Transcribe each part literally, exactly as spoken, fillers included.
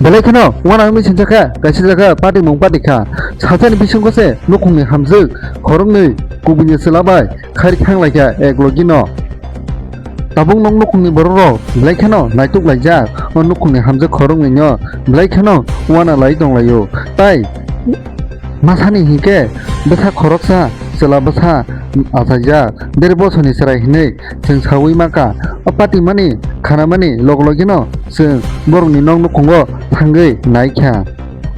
Belai kheno uanang missing jakha, kaisa jaga patimung patikha. Sajani bisingo se nukhungni hamjwk khoroknwi kubuini chwla bai khari thanglaikha ek logino. Tabuk nok nukhungni borok rok belai kheno naituk laijak, o nukhungni hamjwk khoroknwi no belai kheno uana lai tong laio. Tai masani hinkhe bwsa khoroksa chwla bwsa achaijak, der bosoni chwrai hinwi chwng saui maka. O patimani khanamani log logino chwng borokni nok nukhungo thangwi naikha.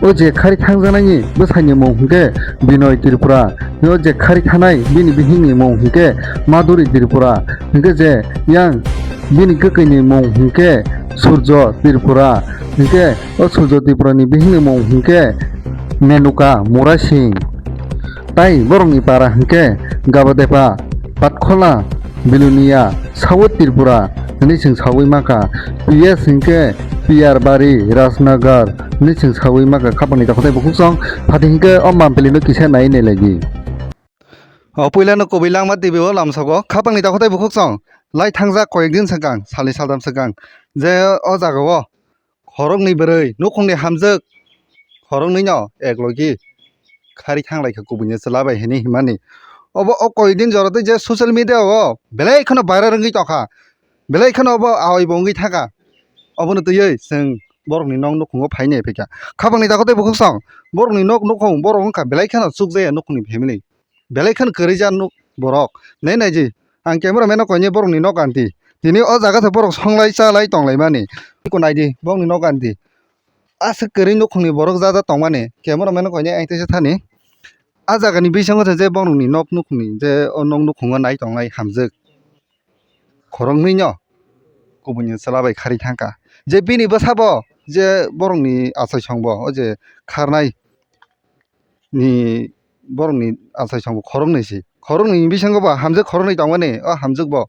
O je khari thangjaknaini bwsaini mung hinkhe Binoy Tripura, o je khari thanai bini bihikni mung hinkhe Madhuri Tripura, hinkhe je yang bini kwkwi ni mung hinkhe Surjo Tripura, hinkhe o Surjo Tripura ni bihik ni mung hinkhe Menuka Murasing. Tai borok ni para hinkhe Gabadepa, Patkhola, Bilonia, South Tripura hinwi chwng saui maka. P S hinkhe Piyarbari, Rajnagar hinwi chwng saui maka. Khapang ni takhuk tei bukhuk song phati hinkhe o Mampili no kisa nai nai lagi. O puila no kubui langma T V o lamsogo khapang ni takhuk tei bukhuk song lai thangjak koyek din swkang, salni saltham swkang je o jaga o khoroknwi bwrwi nukhungni hamjwk khoroknwi no ek logi khari thanglaikha kubuini chwla bai hinwi himani. Obo o koyek din jora tei je social media o belai kheno viral wngwi tongkha, belai kheno obo awai bo wngwi thangkha. Obono twiwi chwng borokni nok nukhungo phainai phaikha. Khapang ni takhuk tei bukhuk song borokni nok nukhung borok wngkha belai kheno chukjaya nukhungni family. Belai kheno kwrwi jak nuk borok. Nai naidi, ang camera man no koinai borokni nok anti. Tini o jaga se borok songlai chalai tonglaimani. Iko naidi, borokni nok anti. Aswk kwrwi nukhungni borok jak jak tongmani. Camera man no koinai ang teisa thani. A jagani bisingo se je borokni nok nukhungni, je o nok nukhungo nai tongnai hamjwk. Khoroknwi no kubuini chwla bai khari thangkha. Je bini bwsabo, je borokni achaisongbo, o je kharnai ni borokni achaisongbo khoroknwi si. Khoroknwi ni bisingo bo hamjwk khoroknwi tongmani, o hamjwk bo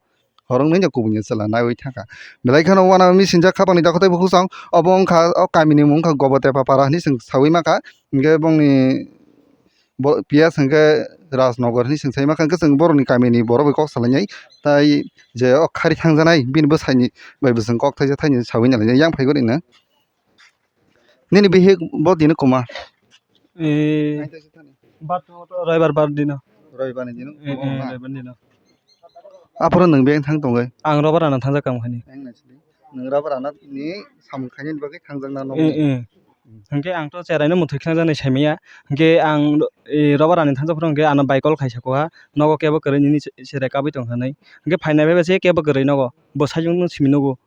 khoroknwi no kubuini chwla naiwi thangkha. Belai kheno uanama missing jak khapang ni takhuk tei bukhuk song, obo wngkha o kamini mung wngkha Gobotepa para hinwi chwng saui maka. Hinkhe bongni bo-, P S hinkhe Rajnagar hinwi chwng saui maka, hinkhe chwng borokni kamini borok bai kok salainai. Tai je o khari thangjaknai bini bwsaini bai bo chwng kok thaisa thaini saui nalainai. Yang phai gori no. Nini bihik bo tini kwma. Eh, bat to Roibar bar dino. Roibar ni dino Eh, kwma eh, na? Roibar dino. Aphuru nwng beng thang tongwi? Ang Robar ano thangjak kam khani. Ang naisidi. Nwng Robar ano ni samung khainani bagwi thangjak na Eh, nokni? Eh. Hwnkhe ang to cherai no mwthwi khna jani saimaya. Hwnkhe ang, eh, Robar ani thangjak phuru hwnkhe ano bai call khaisa kuha. Nogo kebo kwrwi nini che-, cherai kabwi tong hinwi. Hwnkhe phainai bai se kebo kwrwi nogo. Bo sajwk no simi nugo.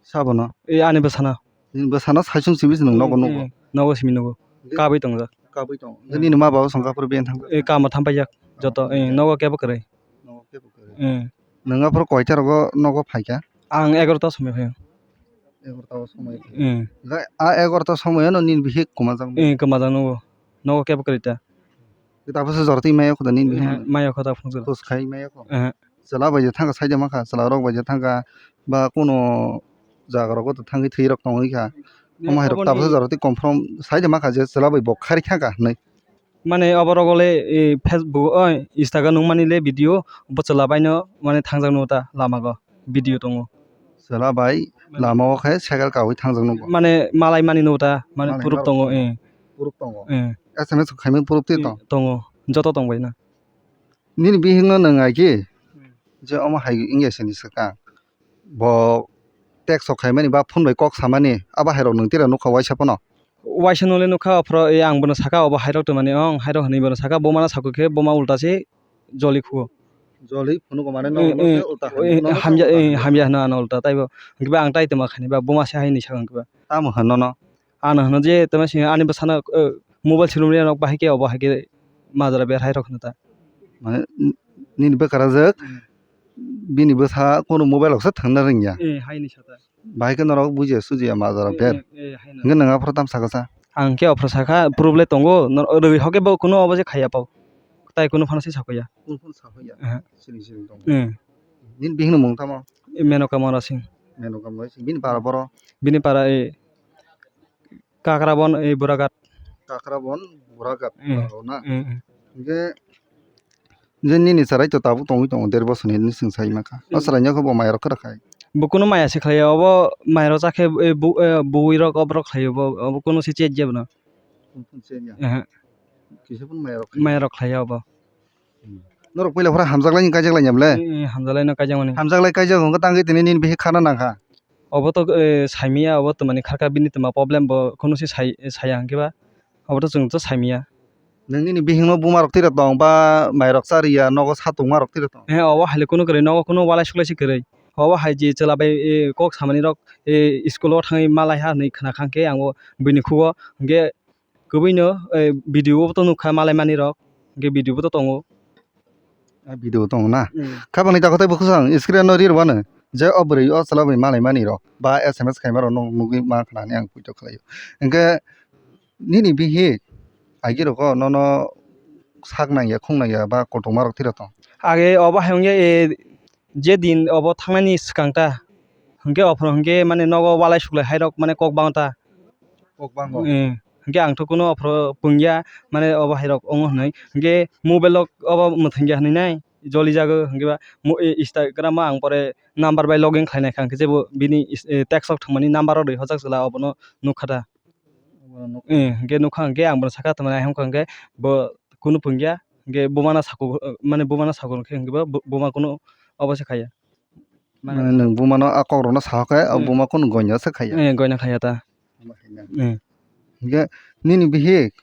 Sabono? E, ani bwsano. Nini bwsano saichung simi se nwng nogo nugo? E, nogo simi nugo. Kabwi tongjak. Kabwi tongo. E. Nini ma baba songkha phuru beng thang? E, kamo thampaijak. Joto, e, nogo kebo kwrwi. Nogo kebo kwrwi. E. Nwng aphuru koita rogo nogo phaikha? Ang egarota somoi phaio. Egarota o somoi. E. Ga-, a egarota somoi ano nini bihik kwmajak? E, kwmajak nugo. Nogo kebo kwrwi ta. Tabukhe se jortwi maya kho da nini bihik? E, maya kho da phunukjak. Khos khai maya kho? E. Chwla bai je thangkha, saida mankha, chwla rok bai je thangkha, ba kuno jaga rogo to thangwi thwi rok tongwi kha. Omo hai rok tabukhe se jora twi confirm saida mankha je chwla bai bo khari thangkha hinwi. Mane obo rogo le, e, Facebook, o, Instagram nung mani le video, bo chwla bai no mane thangjak nugo ta lama go video tongo. Chwla bai lama o khe cycle kawi thangjak nugo. Mane malai mani nugo ta, mane proof tongo, e. Proof tongo. E. S M S khaimani proof twi tong? Tongo, joto tong bai na. Nini bihikno nwng ai ki? Hmm. Je omo hai wngya sini swkang. Bo text rok khaimani ba phone bai kok samani, abo hai rok nwng tira nukha waisa phano? Waisa nole nukha, aphro, e, ang bono saka, obo hai rok tongmani, ong hai rok hinwi bono saka, buma no sakwi khe buma ulta se joli khuo. Joli phunukgo mane, eh, nokno eh, se ulta eh, hamya, hamya, ulta eh, hamya hino ano ulta taibo. Hwnkhe ba ang tai tongma khani ba buma se hai hinwi sakha hwnkhe ba. Tamo hwn nono? Ano hwno je tamo sini ani bwsano, eh, mobile silumriya rok bahai khe obo hai khe majra ber hai rok hwno ta. Mane, n-, nini bwkha rajwk, hmm, bini bwsa kunu mobile rok se thwngna rwngya. Eh, hai ni sata. Bahai khe norok bujiya sujiya majra ber. Eh, eh, eh, hai na. Hwnkhe nwng aphuru tamo sakha sa? Ang khe aphuru sakha, proof le tongo, nor-, rwgwi hokhe bo kunu obo je khaiya pao. Tai kunu phano se sakhaiya. Kunu phano sakhaiya? Eh. Siring siring tongo. Eh. Nini bihikni mung tamo? Eh, Menoka Mora Singh. Menoka Mora Singh. Bini para boro? Bini para, eh, Kakrabon, eh, Buragat. Kakrabon, Buragat, eh, Buragat na? Eh, eh. Hingke, je nini chwrai to tabuk tongwi tongo, der bosor ni hinwi chwng sai mankha. O chwraino khe bo mai rok kwrwk khai? Bo kunu maya se khlai ya, obo mairok cha khe, e, bu-, e, buwi rok oborok khlai ya, obo, obo kunu se chejya bono. Kunu se chejya. Ehe. Kisa phano mairok khlai ya. Mairok khlai ya obo. Hmm. Norok puila phora hamjaklai ni kaijaklai ya bole? E, e, hamjaklai no kaijakmani. Hamjaklai kaijak hwnkhe tangwi tini nini bihik khana nangkha. Obo to, e, saimiya, obo twmani kharkha bini twma problem bo kunu se sai, saya hwnkhe ba. Obo to chwng to saimiya. Nang nini bihikno buma rok twi rok tong ba mairok cha riya nogo sa tongma rok twi rok tong? He, obo hai le kunu kwrwi nogo kunu walai suklai se kwrwi. Obo hai je chwla bai, e, kok samani rok, e, school o thangwi malai ha hwnwi khna kha hwnkhe ang o buini khugo hwnkhe kwbwi no, e, video bo to nukha malai mani rok hwnkhe video bo to tongo. A video tongo na? Hmm. Kha bangni ta kotai bo khwsang screen no rir wano je o bwrwi o chwla bai malai mani rok ba S M S khaima rok no nugwi ma khna hwnwi ang poito khlai o. Hwnkhe nini bihik agi rok o nono sak nang ya khung nang ya ba kotorma rok twi rok tong? Age obo hai wngya, e, je din obo thangnani swkang ta hwnkhe ophro hwnkhe mane nogo walai suklai hai rok mane kok bang ta. Kok bango. Eh, hwnkhe ang to kunu ophro pungya, mane obo hai rok wngo hwnwi. Hwnkhe mobile rok obo mwthangya hwnwi nai, joli jago hwnkhe ba mo-, eh, Instagram o ang pore number bai login khlai nai kha, hwnkhe jebo bini is-, eh, text rok thwngmani number rok rwi hojak chwla obono nukha da. Obono nuk- Eh, hwnkhe nukha hwnkhe ang bono sakha, tamani ayang kha hwnkhe bo kunu pungya, hwnkhe bumano sako, mane bumano sako hwnkhe hwnkhe bo bu-, buma kunu obo se khaiya. Mane nwng bumano a kok rokno saha khe, o Hmm. buma kunu goina se khaiya. Eh, goina khaiya ta. Omo hai na. Hmm. Hingke nini bihik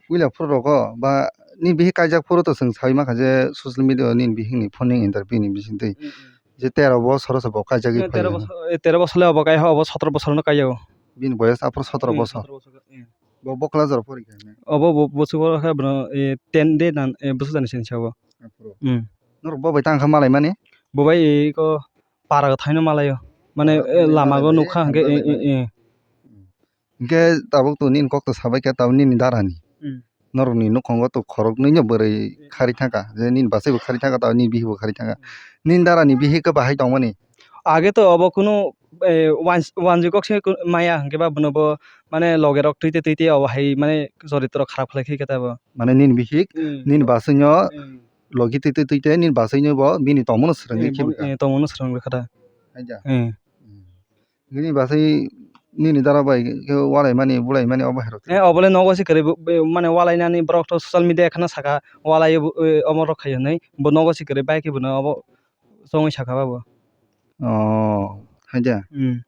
puila phuru rogo ba nini bihik kaijak phuru to chwng saui mankha je social media o nini bihik ni phone ni interview ni bisingtwi Hmm, hmm. je tero bosor se bo kaijagwi Eh, phai tero hwnwi. Bosor, eh, tero bosor le obo kai ho, obo sotoro bosor no kai o. Bini boyes aphuru sotoro Hmm, bosor. Sotoro bosor, eh. Bo, bo class rok pori kha ne? Obo bo, bo chugo khe bono, eh, ten de nan, eh, bwswk jani sini sabo. Aphuru. Hmm. Norok bo bai tang kha malai mani? Bo bai, eh, ko para thaino malai o. Mane, para eh, thaino lama malai go mani, nukha hwnkhe, hamjaknai eh, eh, mani. Eh. Hwnkhe tabuk to nini kok to sabai khe tabuk nini dara ni. Hmm. Norok ni nukhungo to khorok nwi no bwrwi Hmm. khari thangkha, je nini bachai bo khari thangkha, tabuk nini bihik bo khari thangkha. Hmm. Nini dara ni bihik khe bahai tongmani? Age to obo kunu, eh, wans-, wanjwi kok se ku-, maya hwnkhe ba bono bo mane loge rok twi twi twi twi obo hai mane choritro kharap khlai khe khe ta bo. Mane nini bihik, Hmm. nini bachai no Hmm. logi twi twi twi twi nini bachai no bo bini tongmano swrwngwi Eh, khe bo, bwkha. Eh, tongmano swrwng rwkha da. Haida. Eh. Hmm. Nini bachai nini dara bai khe walai mani, bulai mani obo hai rok. Eh, obole nogo se kwrwi bo, be, mane walai nani borok to social media kheno saka walai bo, eh, omo rok khai hwnwi bo nogo se kwrwi bai khe bono obo chongwi saka ba bo. Oh, haida. Hmm.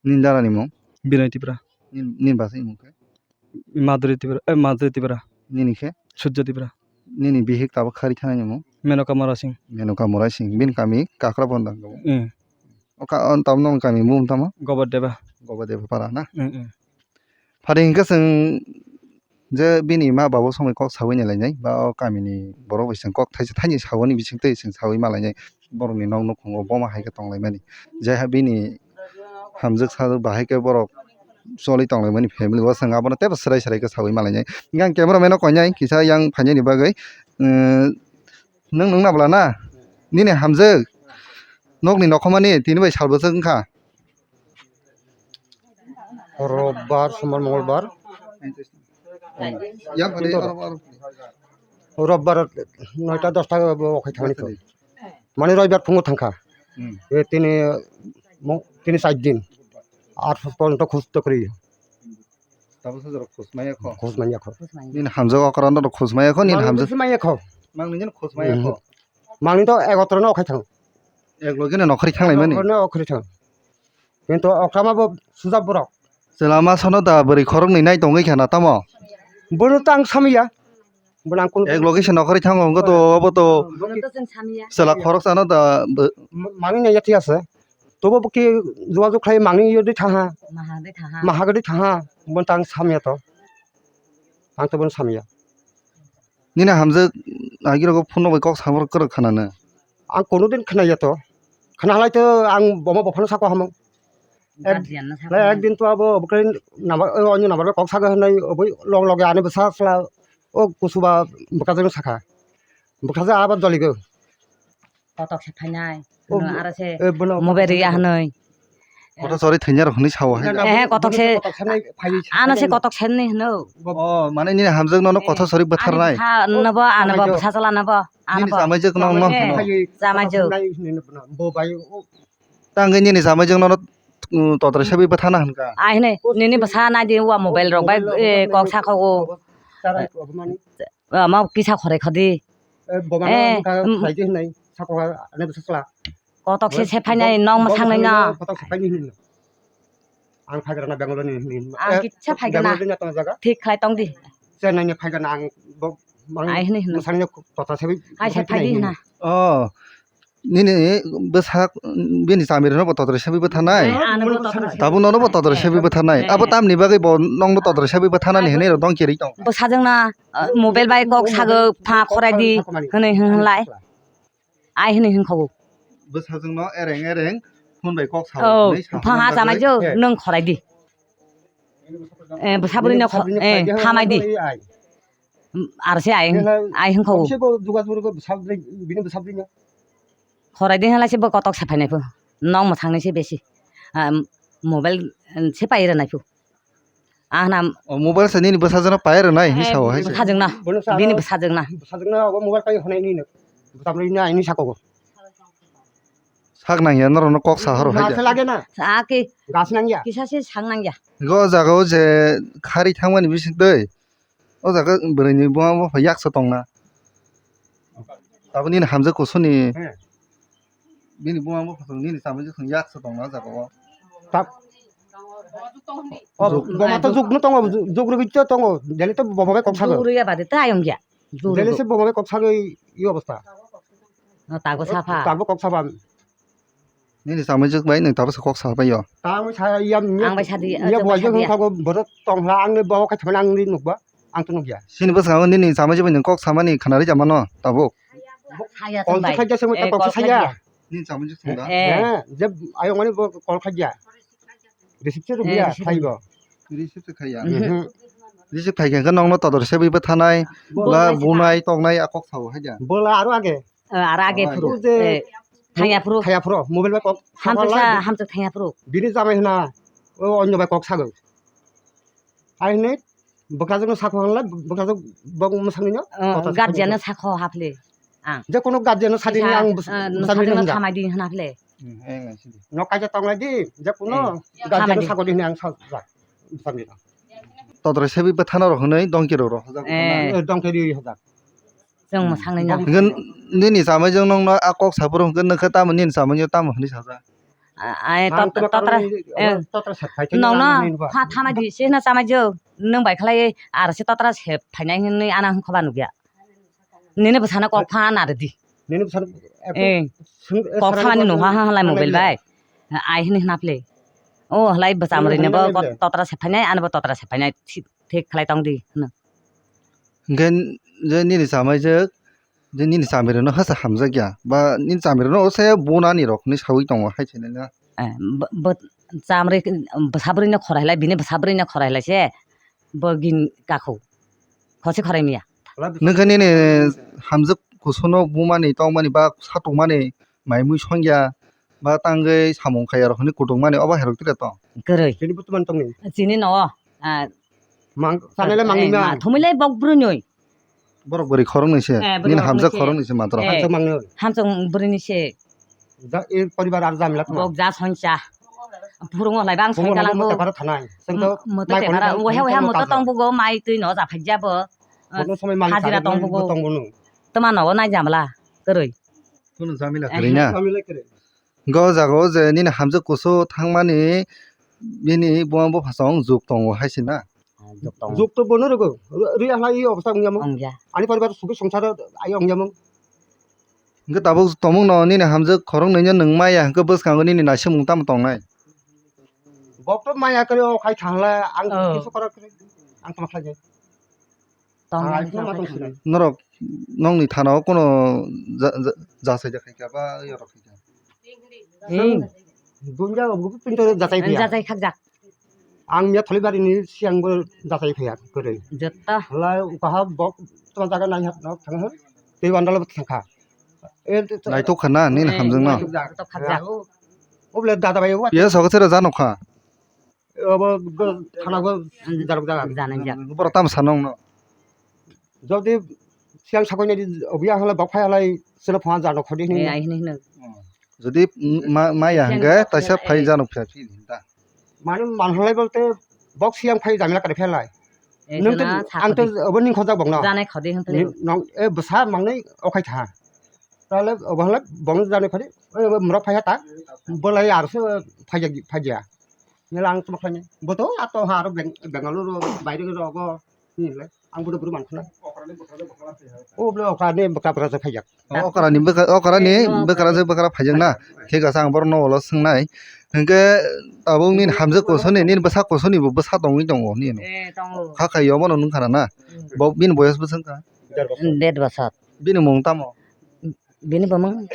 Nini dara ni mung? Binoy Tripura. Nini, nini bachai mung khe? Madhuri Tripura, eh, Madhuri Tripura. Nini khe? Surjo Tripura. Nini bihik tabuk khari thani mung? Menoka Mora Singh. Menoka Mora Singh. Bini kami Kakrabondang. Hmm. O ka-, o tabuk nokni kami mung tamo? Gobor Deba. Gobor Deba para na? Hmm, hmm. Phari hwnkhe chwng je bini ma babo somoi kok saui nai lainai, ba o kamini borok bai chwng kok thaisa thaini saui ni bisingtwi chwng saui ma lainai, borokni nok nukhungo boma hai khe tong laimani. Je ha bini hamjwk sajwk bahai khe borok choli tong laimani family o, chwng abono teibo swrai swrai khe saui ma lainai. Hwnkhe ang camera man no koinai kisa yang phainani bagwi, eh, nwng nukna bwla na? Nini hamjwk nokni nokhormani tini bai sal bwswk wngkha? Robbar, sombar, mongolbar. Yang Kintu aro, aro. Robbar noita dosta bo okhai thangni to. Mani roibar phungo thangkha. Hmm. E tini mo-, tini char din. Ar porjonto khoj to kwrwi. Tabuk sajak khoj maya kho. Khoj maya kho. Nini hamjak okra no khoj maya kho, nini hamjak. Maya kho. Mang nini khoj maya kho. Mangni to egotro no okhai thang. Ek loge no nokhori thang lai mani. Egotro no okhori thang. Kintu okra ma bo suja borok. Chwla ma sono da bwrwi khoroknwi nai tongwi kha na tamo? Bono to ang samya. Bono ang kunu Ek loge se nokhori thango, wngkha to, obo to. Bono to chwng samya. Chwla khorok sano da bw- M-, mangni nai ya thik ase. Tobo bo ki jogajog khlai mangni yo de thaha. Maha de thaha. Maha de thaha. Bono to ang samya to. Ang to bono samya. Nini hamjwk agirok phone bai kok samor kwrwk khna nw? Ang kono din khna ya to. Khna halai to ang bomo bophano sako hamung. Ek, guardian no sako. Lai ek din to abo bwkhani number, o, onyo number bai kok sago hwnwi obwi log loge ani bwsa chwla o kusuba bwkha jani sakha. Bwkha je abo joligo. Kotok se phainai. O, no, aro se eh, bono mobile kotok riya se hwnwi. Kotok sori thainya rok hwnwi sao hai. Ehe, kotok se, kotok sanai phaiwi ano se sanai. Kotok senni hwno. O, mane nini hamjwk nono kotok sori bwtharnai. Ani bwsa nobo, ano bo, bwsa chwla nobo, ano nini bo. Jamaijwk no, no, eh, hwno. Jamaijwk. Kotok sanai hwnwi no bono. Bo bai o. Tangwi nini chamai jwng nono, mm, totro sebwi bwthana hwnkha. Ai hwnwi, nini bwsa nai di, wa mobile rok bai, eh, kok sakhogo. Charai ko aboni. Ama kisa khorai khadi. Eh, bobano. Eh, wngkha mm. Khaidi hwnwi sakha, ane bwsa chwla. Kotok se sephainai, nong mwsang nai no. Kotok sephaini hwnwi. Ang phaigana Bangalore ni hwnwi. Ang kisa phaigana. Bangalore ni tong jaga. Thik khlai tong di. Chennai ni phaigana ang bo, ang ai hwnwi hwnwi. Mwsang ni totro sebwi. Ai se phaidi hwnwi. Oh. Nini bwsak, bini chamirokno bo totro sebwi bwtharnai? Eh, ano bo totro sebwi. Tabuk nono bo totro sebwi bwtharnai? Eh. Abo tamni bagwi bo nokno totro sebwi bwtharnani hinwi rok dong kiri tong? Bwsajwkno, eh, mobile bai kok sagwi pha khorai di hwnwi hwn lai. Ai hwnwi hwn khogo. Bwsajwkno ereng ereng phone bai kok sa. Oh, hinwi sa pha ha chamai jwk, eh, nwng khorai di. Eh, bwsa bwrwino kho-, eh, thamai di. Ar se ai, ai hwn khogo. Bini bwsa bwrwino. Khorai di hwnlai se bo kotok se phainai pho. Nong mwsang ni se besi. Ah, mobile, eh, se pai rwnai pho. Ah, na. O, mobile se nini bwsajwkno pai rwnai hinwi sao hai se. Bwsajwkno. Bini bwsajwkno. Bwsajwkno abo mobile pai hwnai ni. Bwsa bwrwino ai ni sako. Sak nangya norokno kok sa horo hai. Gas lage na. Sa ke. Gas nangya. Kisa se sak nangya. Go jaga o je khari thangmani bising twi. O jaga bwrwini buma bupha yaksa tongna. Tabuk nini hamjak kusuni. He. Bini buma bupha tong nini chamui jaksa yaksa tongna o jaga o. Tab. O, buma to jukno tongo, juk rwgwi to tongo. Daily to buma bai kok sago. Juk rwya bade ta ayong ya. Juk rwgo. Daily se buma bai kok sagwi i obostha. No, tago sapha. Tago kok sapha. Nini chamui jwk bai nwng tabuk se kok sa pai o. Tamo sa yam. Ang bai sadi, ya ajak buai bai jwk sadi ya. Thago borok tong hla ang ni bawa kha thangna ang ni nukba. Ang to nukya. Sini bwskango nini chamui jwk bai nwng kok samani khana rija mano tabuk. Saya kol thung bai. Kok khaja sengmo ta kok saya. Nini chamui jwk thung da. Eh. Eh, je ayong mani bo kol khaja. Receive se rukya, receive. Khaibo. Receive se khaiya. Mhm. Receive khaikhe nokno todor sebwi bwthanai, bola bunai, toknai a kok sao haja. Bola aro age. Eh, aro age phuru. Aro age. Eh, thangya phuru. Thangya phuru, mobile bai kok. Hamchwk sa, hamchwk thangya phuru. Bini jamai hwna, o onyo bai kok sago. Ai hwnwi bwkhajakno sakho hwnla, bwkhajak bok mwsangwino. Oh, kota guardian no sakho haphle. Ang. Je kono guardian no sadini ang bwsajwkno thamai di hwna phle. Hmm, eh, eh, sidi. No kaisa tonglai di, je kono guardian no sakho di hwnwi ang sajak. Bwsajwkno. Todre sebi bwthana rok hwnwi dongki rok rok hojak. Eh. Eh, dongki ri hojak. Chwng mwsangni no. Hwnkhe nini chamai jwk nokno a kok saphuru hwnkhe nwkhe tamo nini chamai jwk tamo hwnwi sajak? Ai totra, eh, nokno pha thamai di se hwna chamai jwk nwng bai khlai ar se totra se phainai hwnwi ana hwnkhe ba nukya. Nini bwsano kok pha narwdi. Nini bwsano eh, kok samani nuha ha halai mobile bai. Ai hwnwi hwna phle. O halai bwcham rwinabo totra se phainai, anabo totra se phainai, thik khlai tongdi hwno. Hwnkhe je nini chamai jwk, je nini chamirokno hasa hamjakya, ba nini chamirokno o saya bunani rok hinwi sawi tongo hai se nini. Eh, bo, bo, chamri, bwsa bwrwino khorai lai, bini bwsa bwrwino khorai lai se, bo gini kakhu, khosi khorai miya. Nokha nini hamjwk kusuno bumani tongmani ba satokmani mai mui songya, ba tangwi samung khaiya rok hinwi kutung mani obo hai rok tira tong. Kwrwi. Chini butuman tongni. Chini no, ah, mang, sanai le mangni eh, ma. Ma thumui le bok brunoi. Borok bwrwi khoroknwi se. Eh, bwrwi nini hamjak khoroknwi se. Khoroknwi se matro. Eh, hamjak mangnwi. Hamjak bwrwini se. Ja, e poribar ar jamila tong. Bok ja soncha. Phurungo lai bang soncha langbo. Tepara thanai. Sengto moto mai tepara, kono wahe wahe moto tong bugo, mai twi no ja phajabo. Kono somoi mali hajira tong bugo. Tong bunu. Toma no nai jamla. Kwrwi. Kono jamila kwrwi na. Jamila kwrwi. Go jaga o je nini hamjak kusu thangmani bini buma buphasong juk tongo hai se na. Ah, juk tongo. Juk to bono rwgo. Ru-, rwi halai i obostha wngyamo. Wngya. Ani poribar sukhi songsar ai wngyamo. Hwnkhe tabuk tomungno nini hamjak khoroknwino nwng maya hwnkhe bwskango nini naisikmung tamo tongnai? Bok to maya kwrwi o khai thanglai ang kisu khorok ang tamo khlai. Tong. Norok nokni thana o kono ja-, ja-, jachai ja khaikha ba yorok khaikha? Hmm. Bunya pinto jachai phiya. Jachai khakjak. Ang miya Tholibari ni siang bo jachai phiya kwrwi. Jotta. Lai ukaha bok toma jaga nai ha nok thang ha. Tei wandalo thangkha. Naitok kha na nini hamjwkno. Naitok khakjak. Oble dada bai. Yes, hogo sero jano kha. Obo go thana go jarok jaga. Janai jak. Borok tamo sano wngno? Jodi siang sakoi nai di obiya halai bok phai halai selo phone jano khodi hini. Eh, ai hini hini. Hmm. Jodi ma-, maya hingke taisa phai jano phiya phi hinta. Mane manhalai bolte bok siyang phai jamila kare phelai. Nwng to, ang to obo ning khojak bokno. Janai khodi hwn tele. Nwng e bwsa mangnai okhai tha. Tale obo halai bong janai khodi. Oi obo mrok phai ta. Bolai ar se phai phai ya. Nela ang tamo khlai. Boto ato ha aro Beng-, Bengaluru baire rogo. Ni le. Ang bodo buru man khna. O bole okra ni bwkra bwkra se phai ya. O okra ni bwkra, okra ni bwkra se bwkra phai jak na. Thik asa ang borok no ulo swngnai. Hingke tabuk nini hamjak kosoni, nini bwsa kosoni bo bwsa tongwi tongo nini. Eh, tongo. Kha kha yobo no nung khana na. Hmm. Bo bini boyos bwswng kha? Dead bosor. Bini mung tamo? Bini bumung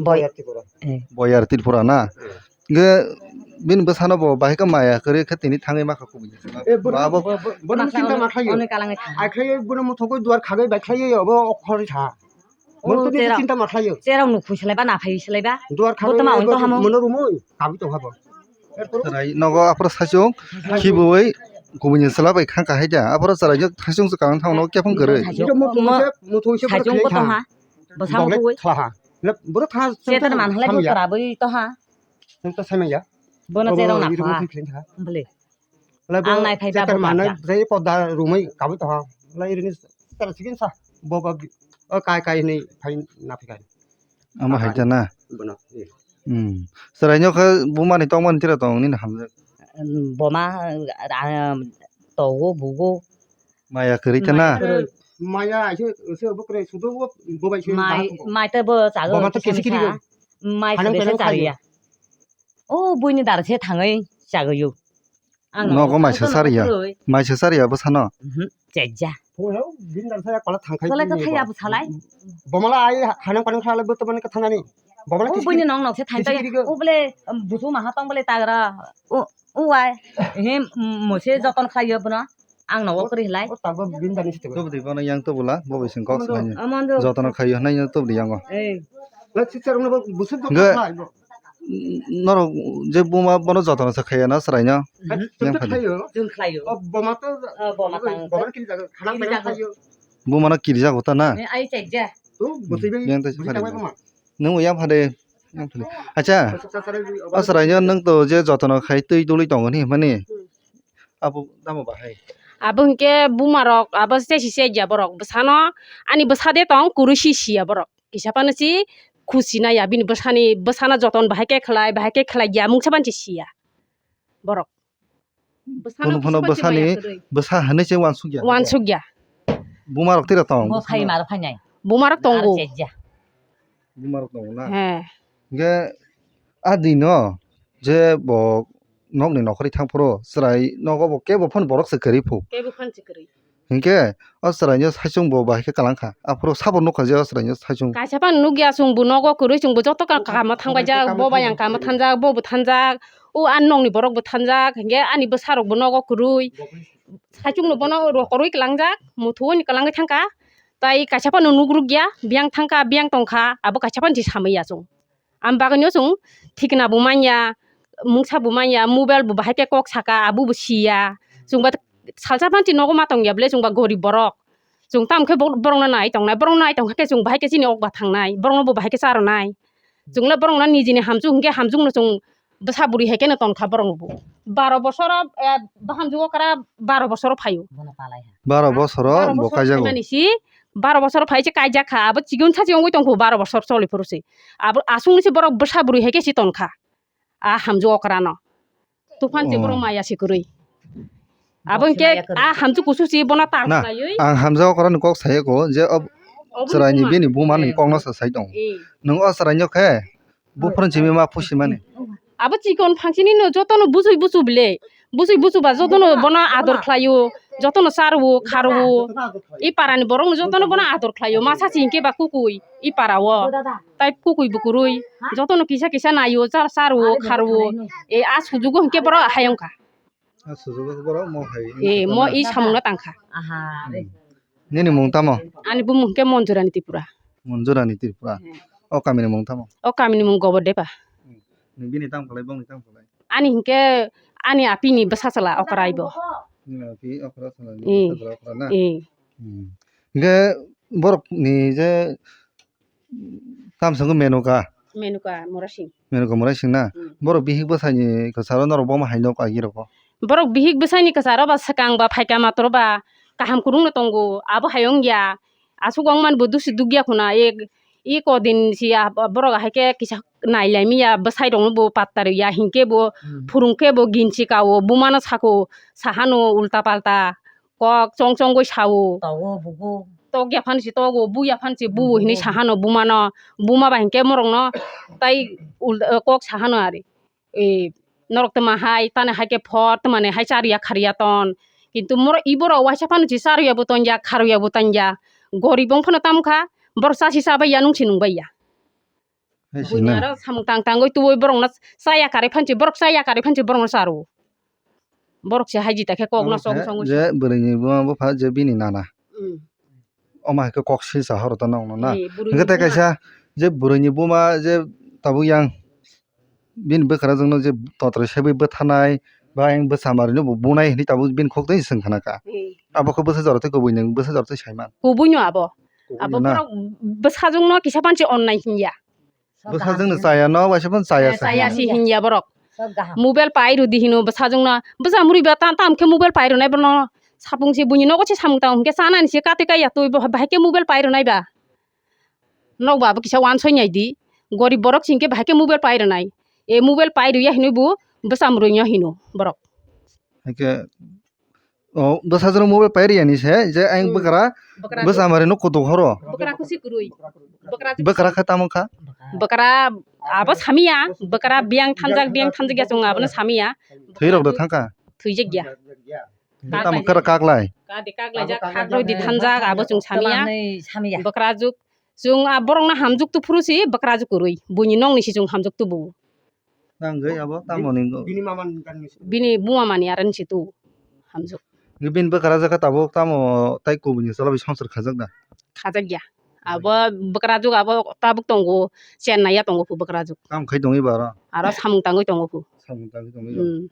Boy-, Boyar Tripura. Eh. Boyar Tripura na. Hingke bini bwsano bo bahai khe maya kwrwi khe tini thangwi ma kha kubui. Eh, bo-, Ba bo bo-, bo-, bono Makha chinta ono, ma khlaio. Ono kalangwi thang. Ai khlaio bono muthogwi duar khagwi bai khlaio obo okhorwi tha. Bono to cherok, chinta ma khlaio. Cherok nuk phui selai ba na phai selai ba. Duar khagwi bo tama oi to hamo. Mono rumoi kabi to habo. Chwrai nogo aphuru saichung khibui kubuni chwla bai khang kahai da. Aphuru chwrai no saichung se kanang thangno khe phang kwrwi. Saichung bo tong ha. Bo samo kubui. Khlaha. Lep, boro kha. Chetan man halai bo kwrabwi to ha. Nung to sai manya. Bono cherok na kha. Bole. Ang nai phai ba bo manai jai poda rumai kabi to ha. Lai rini tar sikin sa. Bo ba o kai kai ni phai na phai kai. Ama hai ta na. Bono. Hmm. Chwrai no khe buma ni tong mani tira tong nini hamjak. Boma togo bugo. Maya kwrwi ta na. Maya ai se se bo kwrwi sudo bo bo bai se. Mai ta bo chago. Boma to kisa kisa kiri. Mai se bese chariya. O buini dar se thangwi chagwi. Nogo maisa sariya. Maisa sariya bwsano. Chejja. Bini dan saya kola thangkhai. Kola ka thaya bwsalai. Bomala ai hanang panang khala bo to mane ka thanani. Bomala kisi. Buini nong nok se thantai. O bole busu maha tong bole tagra. O o ai. He mo se joton khlai yo bono. Ang nogo kri hilai. O tago bini dan se. To bidi bono yang to bula bo bising kok sai. Joton khlai yo nai to bidi yango. Eh. Lak si charong bo busu joton khlai bo. Norok je buma bono jotono se khaiya na chwraino. Yang phadi. Chwng khlaio. O boma to boma tang. Boma kiri jago. Kiri jago. Bumano kiri jago ta na. Ai chaija. Yang tai phadi. Nung yang phadi. Yang phadi. Acha. O chwraino nung to je jotono khai twi dului tongo ni mani. Abo tamo bahai. Abo hwnkhe bumarok abo chesi chejya borok bwsano ani bwsa de tong kwrwi si siya borok. Kisa phano si khusi naiya bini bwsani bwsano joton bahai khe khlai bahai khe khlai ya mungsa phano si siya borok. Bwsano kunu phano kisa phano bwsani maya kwrwi. Bwsa hwnwi se uansukya. Uansukya. Bumarok tira tong. Bo khai maro phainai. Bumarok tongo. Aro chejya. Bumarok tongo na. He. Hingke a dino je bo nokni nokhorwi thang phuru chwrai nogo bo kebo phano borok se kwrwi phu. Kebo phano se kwrwi. Hinkhe o chwraino saichung bo bahai khe kalang kha. Aphuru sabo nukha je o chwraino saichung. Kaisa phano nukya chwng bo nogo kwrwi chwng bo joto ka-, kamo thangbaijak, bo bai ang kamo thanjak, bo bo thanjak, o ani nokni borok bo thanjak, hinkhe ani bwsarok bo nogo kwrwi. Saichung no bono rokorwi kalangjak, muthuwi ni kalangwi thangkha. Tai kaisa phano nukrukya, biyang thangkha, biyang tongkha, abo kaisa phano se samwi ya chwng. Ang bagwino chwng thikna bo manya, mungsa bo manya, mobile bo bahai khe kok saka, abo bo siya. Chwngba salsa phansi nogo ma tongya bwle chwngba gorib borok. Chwng tamo khe bo-, borokno nai tongnai, borokno nai tongkha khe chwng bahai khe chini okba thangnai, borokno bo bahai khe charonai. Chwngno borokno nijini hamjwk hwnkhe hamjwkno chwng bwsa bwrwi hai kheno tonkha borokno bo. Baro bosoro, eh, bahamjwk okra baro bosoro phaio. Baro bosoro bo kaijago. Baro bosoro phai se kaijak kha, abo chikon sachi wngwi tongkho baro bosor choli phuru se. Abo aswkni se borok bwsa bwrwi hai khe se tonkha. A hamjwk okrano. Tufan se borok maya se kwrwi. Abo hwnkhe a hamjwk kusu se bono tar khlaiwi. Ang hamjwk okrani kok sayakho je o chwraini bini bumani kokno se sai tongo. Nwng o chwraino khe Buphuru simi ma pusi mani. Abo chikon phangsini no jotono bujui buchu bile. Bujui buchu ba jotono bono ador khlaio. Jotono charwo, kharwo. I parani borok no jotono bono ador khlaio. Masa si hinkhe ba kukui i para o. Tai kukui bukurui. Jotono kisa kisa naio, char charwo, kharwo. E a sujugo hinkhe borok hayung kha. A sujugo borok mo hai. E mo i samungno tangkha. Nini mung tamo? Ani bumung hinkhe Monjurani Tripura. Monjurani Tripura. O kamini mung tamo? O kamini mung Gobor Depa. Bini tamo khlai, bongni tamo khlai? Ani hinkhe ani apini bwsa chwla okra ibo. Nini api okra chwla, bwsa chwla okra na? Hinkhe borokni je tamsongo Menuka. Menuka Murasing. Menuka Murasing na? Hmm. Borok bihik bwsaini kwcharo norok bomo hai nok agi rokho? Borok bihik bwsaini kwcharo ba swkang ba phaika matro ba kaham kwrwngno tongo. Abo hai wngya. Aswk wngmani bo dusi dugya khuna. E, e kodin si a, borok hai khe kisa nai lai manya bwsai rokno bo patta rwya hinkhe bo Hmm. phwrwng khe bo ginchi kao bumano sako sahano ulta palta kok chong chong goi sao. Togo bugo. Tok ya phan si togo, bu ya phan si bu Bugo. Hinui sahano bumano. Buma ba hinkhe morokno tai ul-, kok sahano ari. E, norok tma hai, tani hai khe phor, tmani hai charya kharya ton. Kintu moro-, iborok waisa phano se charya bo tongya, kharya bo tongya. Gorib wng phano tamo kha, borok chasi chabai ya, nung se nung bai ya. Hai Buini sina. Aro samung tang tangwi tuwi borokno chaya karwi phansi, borok chaya karwi phansi borokno charo. Borok se hai jita khe kokno Omo chong khe chong je bwrwini buma bupha je bini nana. Mm. Omo hai khe kok sisa horo ta nokno na. Eh, bwrwini Hwnkhe tei buma. Kaisa je bwrwini buma je tabuk yang bini bwkra jwkno je totro sebwi bwthanai ba yang bwsa marino bo bunai hinwi tabuk bini khok tei swng khana kha. Eh. Abo khe bwsa jora tei kubui nang bwsa jora tei saiman. Kubui no abo. Kubui Abo no na. Borok bwsajwkno kisa pansi onnai hinya. Bwsajwkno chaya no waisa phano chaya Eh, sa chaya hinya. Si hinya borok. Sok gaham. Mobile pai rw di hino bwsajwkno. Bwsa muriba tam tam khe mobile pai rwnai bono. Sapung se buini nogo se samung tang hwnkhe chanani se kate kaiya twi bo bahai khe mobile pai rwnai ba. Nokba abo kisa wansoi nai di. Gorib borok se hinkhe bahai khe mobile pai rwnai. E mobile pai rwya hinwi bo bwsa mrwino hino borok. Haikhe o bwsajwk mobile pai riyani se je ayang Hmm. Bwkra Bwkra bwsa mari no kutuk horo. Bwkra kusi kwrwi. Bwkra Bwkra khe tamo kha? Bwkra abo samiya, bwkra biyang thanjak, biyang thanjak ya chwng abono samiya. Thwi rok da thangkha? Thwijak ya. Tamo khe kaklai? Kadi kaklai jak, khak roi di thanjak, abo chwng samiya. Tamo samiya. Bwkra juk, chwng a borok no hamjuk tu phuru si bwkra juk kwrwi. Buini nokni si chwng hamjuk tu bu. Nangwi abo tamo ni go. Bini mama ni ganni si. Bini buma mani aro ni si tu hamjwk. Bini bwkra jaka tabuk tamo tai kubuni chwla bai swngchar khajak da? Khajak ya. Abo bwkra jwk abo tabuk tongo, Chennai ya tongo phu bwkra jwk. Tamo khai tongwi ba aro? Aro samung tangwi tongo phu. Samung tangwi tongwi. Hmm.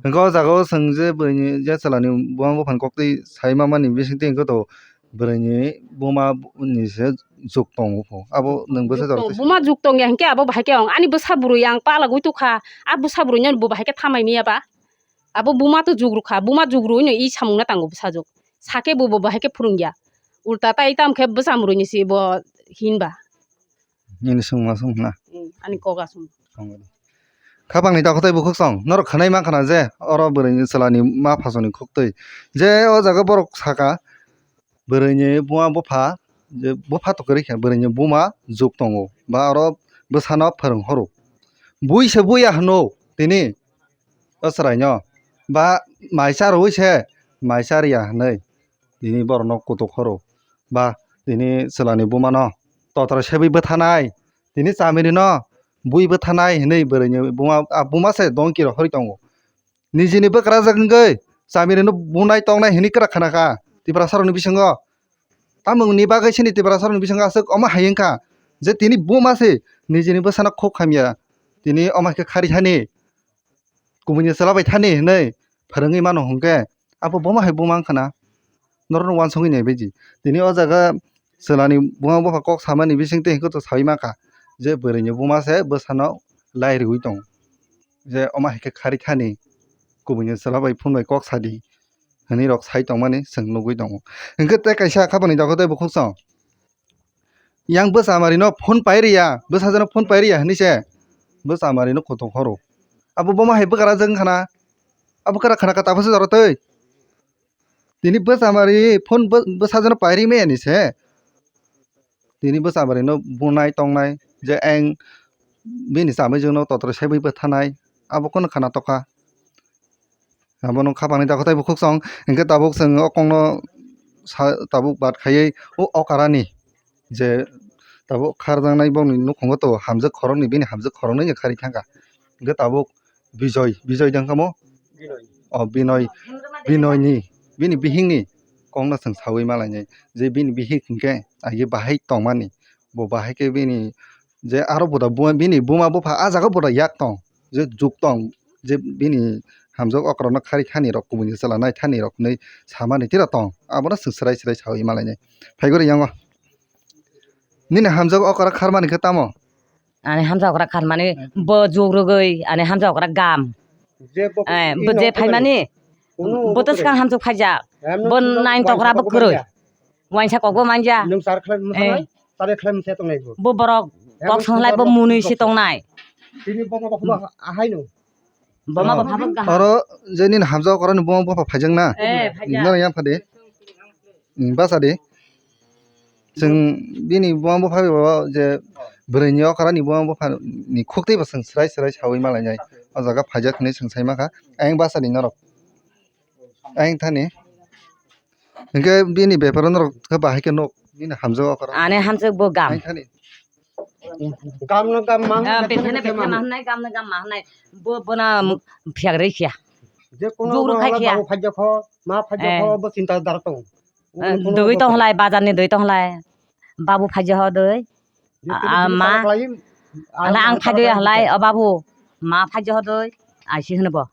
Hwnkhe o jaga o chwng je bwrwini je chwla ni buma buphang kok twi sai ma mani bising twi hwnkhe to bwrwini buma ni se juk tongo pho. Abo nwng bwsa Juk jora tong-, twi buma juk tong ya hinkhe abo bahai khe ong. Ani bwsa bwrwi ang palagwi tukha. A bwsa bwrwi no bo bahai khe thamai maya ba. Abo buma to juk rwkha. Buma juk rwino i samung na tango bwsa juk. Sake bo bo bahai khe phwrwng ya. Ulta tai tam khe bwsa bwrwi ni se bo hin ba. Nini swngma swng hwna. Mm, ani kok aswng. Khapang ni takhuk tei bukhuk song. Norok khwnai mankha na je oro bwrwi ni chwla ni ma phaso ni khuk twi. Je o jaga borok saka, bwrwini buma bupha, je bupha to kwrwi kha, bwrwini buma juk tongo. Ba oro bwsano phwrwng horo. Bui se buya hwno tini o chwraino. Ba mai cha rwui se mai cha riya hwnwi tini borokno kutuk horo. Ba tini chwlani bumano totro sebwi bwthanai, tini chamirino bui bwthanai hwnwi bwrwini buma, a buma se donkiro hori tongo. Nijini bwkrajak wngwi chamirino bunai tongnai hwnwi kwrak khna kha Tiprasarokni bisingo. Tamoni bagwi chini Tiprasarokni bisingo aswk omo hai wngkha je tini buma se nijini bwsano khuk hamya, tini omo hai khe khari thani, kubuini chwla bai thani hwnwi phwrwngwi mano hwnkhe abo bomo hai buma wngkha na? Norokno uansukgwi naibaidi. Tini o jaga chwlani buma bupha kok samani bisingtwi hwnkhe to saui mankha je bwrwini buma se bwsano lai riui tongo je omo hai khe khari thani kubuini chwla bai phone bai kok sadi hwnwi rok sai tongmani chwng nugui tongo. Hwnkhe tei kaisa khapangni jaga tei bukhuk song yang bwsa marino phone pai riya, bwsajano phone pai riya hwnwi se bwsa marino kutuk horo. Abo bomo hai bwkrajak wngkha na? Abo kwrak khna kha tabukhe jora twi. Tini bwsa mari phone bw-, bwsajano pairi maya ni se. Tini bwsa mari no bunai tongnai je eng bini chamai jwkno totro sebwi bwthanai abo kono khana tokha. Abono khapangni takhuk tei bukhuk song hinkhe tabuk chwng o kokno sa tabuk bat khaiwi o okara ni je tabuk kharjaknai bokni nukhungo tongo hamjwk khoroknwi bini hamjwk khoroknwi ni kharwi thangkha. Hinkhe tabuk Bijoy, Bijoy de wngkha mo? Binoy. O Binoy, Binoy ni, bini bihik ni kok no chwng saui malainai je bini bihik hinkhe agi bahai tongmani, bo bahai khe bini je aro boda buma, bini buma bupha ah jaga boda yak tong, je juk tong, je bini hamjwk okra no khari thani rok, kubuni chwla nai thani rok hinwi samani tira tong, abono chwng swrai swrai saui malainai. Phai gori yango. Nini hamjwk okra kharmani khe tamo? Ani hamjagra khan mani bo jug rwgwi ani hamjagra gam. Je bo Eh, bo je phaimani bo to swkang hamjak phaijak. Bo nain tokra bo kwrwi. Wainsa kokbo manja. Nwng char khlai mwsaknai, Eh. Chare khlai mwsai tongnai bo. Bo borok kok swnglai bo munwi se tongnai. Tini bo ma ba ahai no. Bo ma ba phabo kaham. Oro je nini hamjak oro ni bo ma bupha phaijak na. Eh, phaijak. Nang yang phadi. Hmm, basa di. Chwng bini buma bupha bai bo je bwrwi ni okra ni buma bupha ni khuk twi bo chwng swrai swrai sawi ma lainai. O jaga phaijak hinwi chwng sai ma kha. Ayang basa di norok. Ayang thani. Hinkhe bini beparo norok khe bahai khe nuk bini hamjak okra. Ani hamjak bo gam. Ayang thani. Gam no gam ma Ah, hwnwi bethene bethene ma hwnwi, gam no gam ma hwnwi. Bo, bona phiak rwi khiya. Je kono Jug rw khai khiya. Babu phaijak kho, ma phaijak kho, Eh. Bo chinta dara tongo. Eh, dwi tong hlai, bazar ni dwi tong hlai. Babu phaijak ho dwi. Je Ah, tini ma. Tala khlai, Ala ang ang phai dwi tala hlai, khlai. O babu, ma phaijak ho dwi. Ai si hwno bo.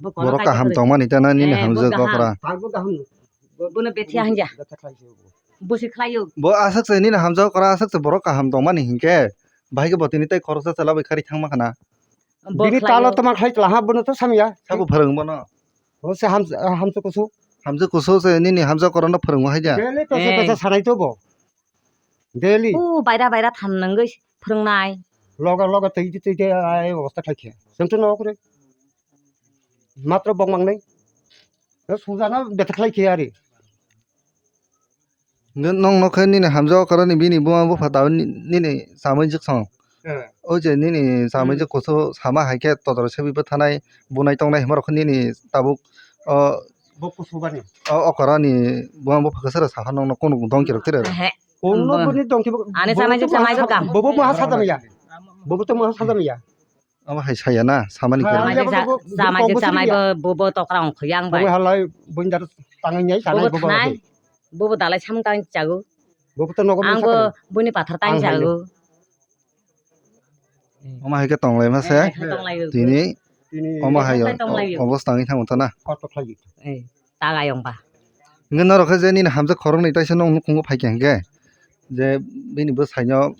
Bo kono Borok kaitor kaham kwrwi. Tongmani tana nini Eh, hamjak bo kaham. Okra. Ang bo kaham. Bo, bono bethiya hanja. Betha khlai se bo. Busi khlaio. Bo aswk se nini hamjak okra aswk se borok kaham tongmani hinkhe. Bahai khe bo tini tei khoroksa chwla bai kari thangma khana. Bo Bini khlaio. Talo tama khlai tla ha bono to samya. Sabo phwrwng bono. Bo se ham, hamjak kusu. Hamjak kusu se nini hamjak okra no phwrwngo hai da. Daily pesa Eh. Pesa sanai to bo. Daily. O baira baira than nangwi phwrwngnai. Loga loga twi twi twi ai obostha khai khe. Chwng to nok re. Matro bok mangnai. Sujana betha khlai khe ari. Nong nokhe nini hamjak okra ni bini buma bupha tabuk nini chamwi jwk song. Eh. O je nini chamwi Hmm. Jwk kusu sama hai khe todoro sebi bwthanai bunai tongnai hwnba rok nini tabuk o Bo kusu bani. O okra ni buma bupha kwcharo saha nongno kunu dongki rok tira. Ehe. Kono Bo- boni dongki bo- Ani bo- chamai jwk bo- chamai bo- jwk kam. Bobo maha sajamya. Bobo to maha sajamya. Abo hai saya na samani Ha, khe. Chamai jwk ya, cha- bo- bo- chamai jwk bo- chamai bo- bo bo tokra ong khuyang bai. Bo halai bunjar tangai nyai Bo sanai bo bo thanai. Hai. Bo bo dalai samung tang chago. Bo to nogo Ang masa bo kare. Boni pathar tang Ang hai chago. Omo hai khe tonglaima se. Eh, tonglaio. Tini Tini omo hai tonglaio. Obostha wngwi thangma tana. Kotor khlai di. Eh, tagai ong ba. Hwnkhe norok khe je nini hamjak khoroknwi taisa nong nukhungo phaikha hwnkhe je bini bwsaino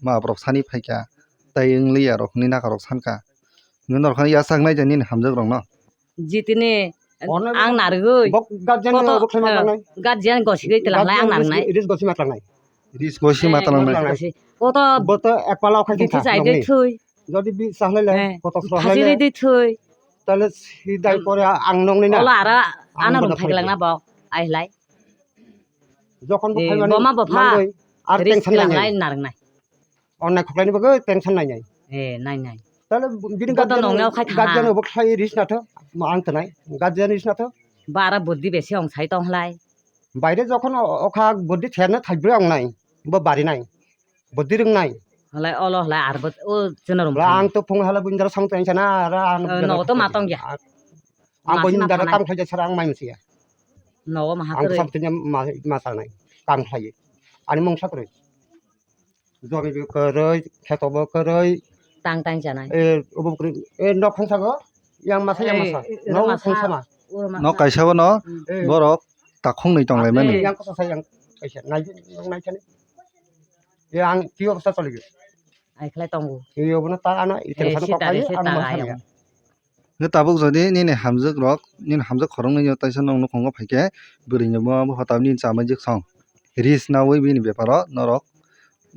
ma borok sani phaikha tei wngliya rok hwnwi nakarok sankha. Hwnkhe norok khe yachaknai je nini hamjak rokno. Jitini Ono ang narigwi. Bok guardian koto, obo khlai ma eh, tangnai. Guardian gosigwi tela khlai ang narnai. Ris gosi ma tangnai. Ris gosi ma tangnai. Gosi. Koto Bo to ek pala khai bithi thangkha, chai nongni. Dei thui. Jodi bi sahlai le, eh, koto srohlai le. Phajiri dei thui. Tale sidai pore ang nongni na. Ola ara ang ano bono rung phai phai lang na bok. Ai hlai. Jokhon bo eh, khaimani boma bopha. Nangwi, ar ris tension kela nai. Hlai narnai. Onnai khoklaini bagwi tension nainai. Eh, nainai. Tale bini Bo to guardian, nongyao khai tha. Guardian bo khlai ris na tho, ma ang tanai. Guardian ris na tho. Bara buddi besi ong sai tong hlai. Baire jokhon o-, okha buddi therna thaibrwi ong nai, bo bari nai. Buddi rwng nai. Hlai olo hlai ar bo o chwna rum Ra thang. Ang to phung hala bini dara samung tang sana, ra ang Eh, bini no to ma tong ya. Ang Ma bini sima dara thanai. Kam khlai ja sara ang mai masiya. No ma ha Ang kwrwi. Samung tang ma, ma sanai. Kam khlai. Ani mung sakrwi. Jomi bo kwrwi, kheto bo kwrwi. Tang tang chanai. Eh, obo kwrwi. Eh, nok khungsa go. Yang masa, yang masa. Eh, nok masa, khungsa ma. Uro masa. Nok kaisa bono. Hmm. Eh. Borok takhungnwi tonglaimani. Eh. Yang kosa sa yang kaisa. Nai, nai sani. Eh, ang tiyo kosa choli. Ai khlai tongo. Tiyo bono ta ana, eh, iten sani sita kok ayo, de, ang sita mang ayo. Sani ya. Hwnkhe tabuk jodi nini hamjwk rok, nini hamjwk khoroknwi no taisa nwng nukhungo phaikhe, bwrwi ni buma bupha tabuk nini chamai jwk song. Ris naui bini beparo norok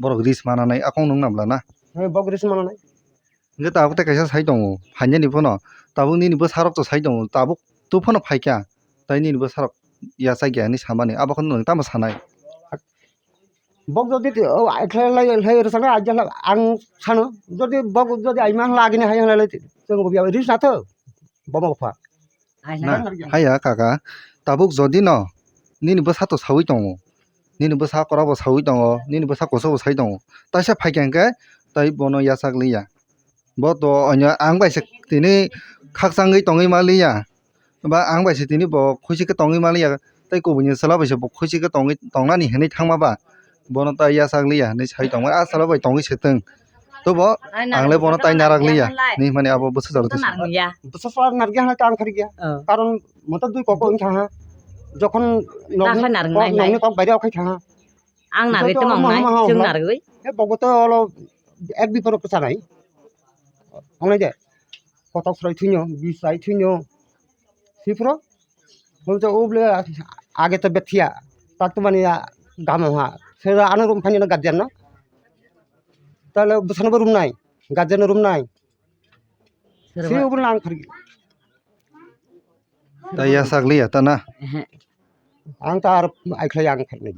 borok ris mananai akung nwng nabla na? He, bok ris mananai. Hwnkhe tabuk tei kaisa sai tongo, phainani phano. Tabuk nini bwsarok to sai tongo, tabuk to phano phaikha, tei nini bwsarok yachakya hinwi samani, abo kheno nwng tamo sanai? Bok jodi ti-, o, ai khlai lai, lai rwchapnai, ai jala ang sano, jodi bok jodi ai ma hla agini hai hwnlai, chwng bo biya ris na tho, bo ma bupha. Ai Na, hlai. Haya kaka, tabuk jodi no, nini bwsa to saui tongo, nini bwsa kwrak bo saui tongo, nini bwsa kuchuk bo sai tongo, taisa phaikha hwnkhe, tai bono yachak liya. Bo to onyo ang bai se tini khakchangwi tongwi ma liya. Ba ang bai se tini bo khuisi khe tongwi ma liya. Tei kubuni chwla bai se bo khuisi khe tongwi, tongnani hinwi thangma ba. Bono tai yachak liya hinwi sai tongma. A chwla bai tongwi se tong. Tobo ang le bono tai narak liya. Ni hwnmani abo bwsajak Bono narwkya. Bwsa chwla narwkya hwnwi ta ang kharikya. Oh. Karon moto dui kok wng thangha. Jokhon nokni kok, nokni kok baire okhai thangha. Ang narwi tongma hwnai, chwng narwi. He bobo to olo ek biporo kwchanai. Ongnai de. Kotok sroi thwino, bisai thwino. Sipro. Bumsa ubli age to bethiya. Tatmani gamo ha. Sera ano rum phani no guardian no. Tale bwsano bo rum nai. Guardian no rum nai. Si ubli ang phargi. Ta ya sagli ya ta na. Ang ta ar aikhlai ang pharnai.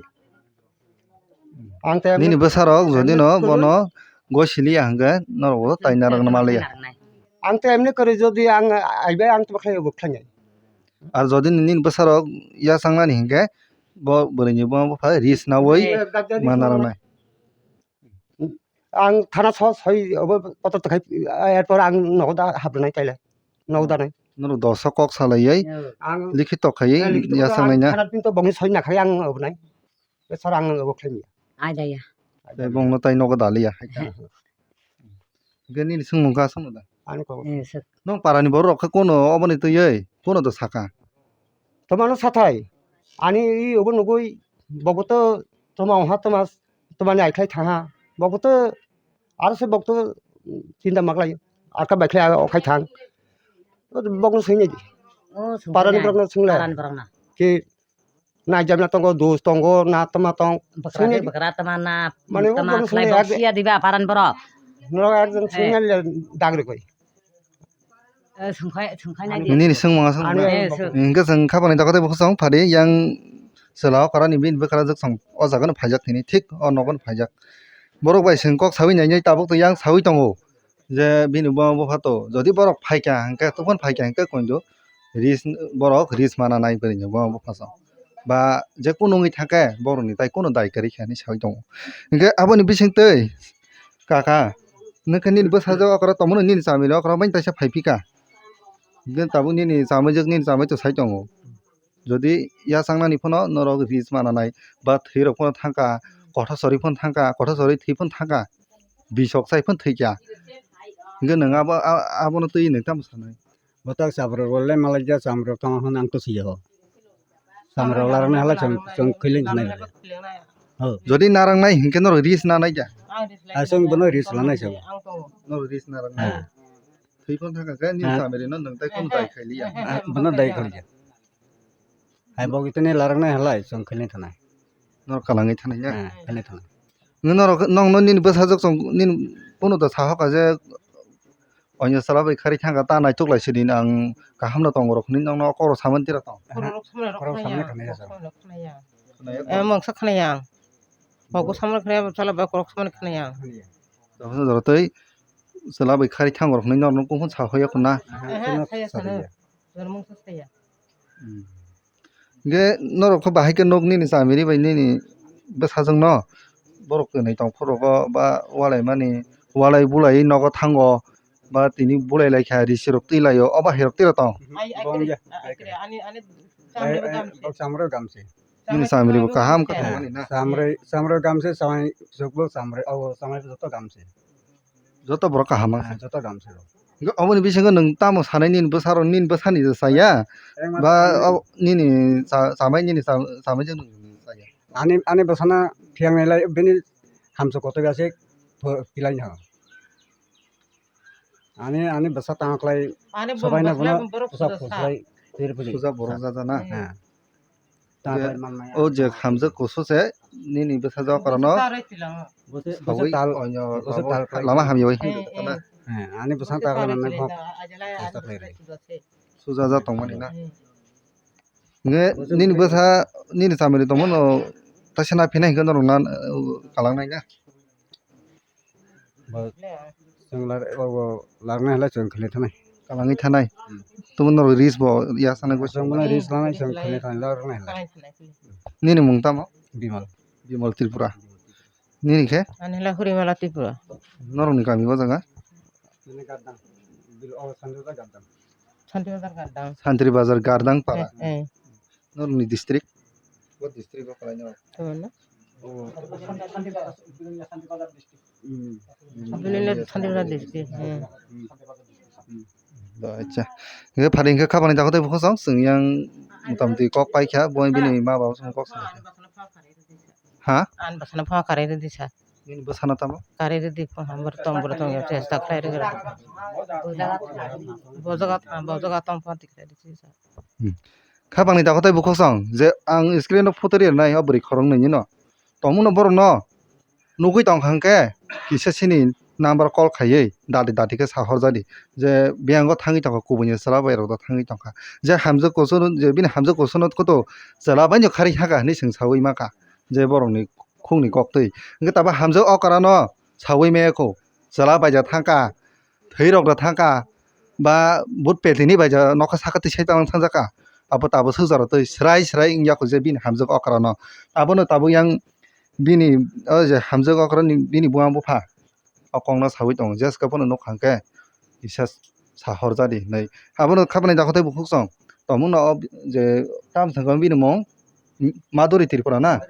Ang te nini bwsarok jodi no bono gosiliya hwnkhe norok bo tai narwkna maliya. Ang te emni kwrwi jodi ang aibai ang tamo khlai obo khlainai. Ar jodi nini bwsarok yachang nani hwnkhe bo bwrwini buma bupha ris nawi ma narwknai. Ang thana so soi obo kotor tokhai erpor ang nogo da habranai taile nogo da nai. Norok dosa kok salaiwi ang likhi tok khaiwi yachang naina. Thana pin to bongni soi nakhai ang obo nai. Sir, ang obo khlai manya. Ai da ya. Tei bongno tai nogo daliya. Hwnkhe nini swngmung kha swngno da? Ani kok. Eh, sir. Nong parani borok rok khe kono oboni twiwi kono do saka. Tomano sathai. Ani i obo nugui bobo to toma oha toma tomani ai khlai thaha. Bobo to aro se bok to chinta maklai. Aka bai khlai o khai thang. Bokno swngni. Oh, parani borokno swngla. Parani borokno. Ki Naijamna tongo, dos tongo, na tama tong. Bwkra de bwkra tama na. Mane tama khlai bok siya diba paran borok. Norok ekjon single dagri koi. Eh, sungkhai sungkhai nai. Nini sungmung asung. Hingke sung khapani dakate bokho song phadi yang sela o karani bin bwkra jok song o jaga no phaijak tini thik o nogo no phaijak. Borok bai sung kok sawi nai nai tabuk to yang sawi tongo. Je bini buma bupha to jodi borok phaikha hwnkhe tubun phaikha hwnkhe koindo ris borok ris mana nai bini buma bupha song ba je kunu wngwi thangkhe borokni tai kunu dai kwrwi kha hinwi sawi tongo. Hwnkhe aboni bisingtwi kaka nwkhe nini bwsajwk okra tongmani nini chamwi rok okra bai taisa phaiphika hwnkhe tabuk nini chamwijwk nini chamwi to sai tongo. Jodi yachang nani phano norok ris mana nai ba thwi rok phano thangkha, kotha chori phano thangkha, kotha chori thwi phano thangkha, bisok chai phano thwikha. Hingke nwng abo, a-, abono twi nwng tamo sanai? Botak chamrok role malaikya chamrok tamo hwn ang to siya ho. Chamrok larang nai hala chwng, chwng khwilin thanai. Ho. Jodi narang nai hingke norok ris na nai kya? Aswng bono ris lanai sabo. Norok ris narang nai. Ha. Thwi phano thangkha khe nini chamwi rino nwng tai kheno dai khailiya. Ah, bono dai khailiya. Hai bo itini larang nai halai chwng khailai thanai. Norok kalangwi thanai ya? Ah, khailai thanai. Nini norok nongno nini bwsajwk chwng nini bono da sahoka je onya chwla bai khari thangkha ta naituk lai sidi ang kaham no tongo rok hinwi nongno kok rok samani tira tong. Khorok samani rok khorok samani khwnaya. Khwnaya. Eh, mungsa khwnaya ang. Hogo samani khwnaya, bwsala bai khorok samani khwnaya ang. Tei chwla bai khari thang rok hinwi norok nukung phano sa hoya khuna. Aha, saya sana. Jormung sa saya. Hmm. Hingke norok khe bahai khe nuk nini chamiri bai nini bwsajwk no borok twnwi tong phuru rogo ba walai mani walai bulai nogo thango ba tini bulai lai kha risi rok twi lai o obo hai rok twi rok tong. Ai, ai, kre, ai, kre, ani, ani, chamri bo gamse. Bok chamri gamse. Nini chamri bo kaham khe tongmani na. Chamri, chamri gamse, chamai sukbo chamri, o chamai joto gamse. Joto borok kaham wngkha. Ah, joto gamsiro. Hingke oboni bisingo nwng tamo sanai nini bwsarok nini bwsani je chaya? Ba nini cha-, chamai nini cha-, chamai je nwng chaya? Ani, ani bwsano phiyang nailai bini hamsok kotor bai se pho-, pilai no. Ani, ani bwsa tangkhlai sobaino bono pusa phuslai twi rw phuji. Puja borok jaja na? Ha. O je hamjak kusu se nini bwsajwk okrano sawi onyo lama hamya bai hinwi tongkha na. Ani bwsang ta khlai manwi kok. Suja ja tongmani na. Nge nini bwsa nini chamiri tongmano taisa na phina hinkhe norok na kalangnai na. Bo chwng lar-, o, o larnai halai chwng khwlai thanai. Kalangwi thanai. Hmm. Tamo norok ris bo ya sanai bo chwng mano ris lanai chwng khwlai thanai larnai halai. Nini mung tamo? Bimal. Bimal Tripura. Nini khe? Ani halai Hurimala Tripura. Norokni kami bo jaga? Nini Gardang. Bil-, o, Sanjota Gardang. Santri Bazar Gardang. Santri Bazar Gardang para. Eh, eh. Norokni district? Bo district o kalaina. Tamo na? Bini le Santri Bazar district, eh. Do, acha. Hingke phari hingke khapani dago tei bukhusong, chwng yang motamoti kok paikha, bo bini ma baba song kok sa. Ha? An bwsano pha karwi rwdi sa. Bini bwsano tamo? Kari rwdi, hambar tong, bwrwi tong, chesta khlai rwdi. Bo jaga, bo jaga tong phan tikhlai rwdi. Hmm. Khapangni dakho tei bukhuk song je ang screen o photo ri rwnai o bwrwi khoroknwi no. Tongmungno borokno nugwi tongkha hwnkhe kisa sini number call khaiwi dati dati khe sahorjadi je biyango thangwi tongkha, kubuini chwla bai rok thangwi tongkha. Je hamjwk kusuno, je bini hamjwk kusuno kutu chwla bai no kharwi thangkha hinwi chwng sawi mankha je borokni khukni koktwi. Hwnkhe tabuk hamjwk okra no sawi maya kho, chwla bai ja thangkha, thwi rok da thangkha, ba but petini bai ja nokha saka twi sai tang thangjakha. Abo tabuk swkjak rok twi swrai swrai wngya kho je bini hamjwk okra no. Abono tabuk yang bini o je hamjwk okra ni bini buma bupha o kok no sawi tongo. Jeska phano nukha hwnkhe kisa sahorjadi hinwi. Abono khapani dakho tei bukhuk song tongmungno o je tam thangkha bini mung Madhuri Tripura na?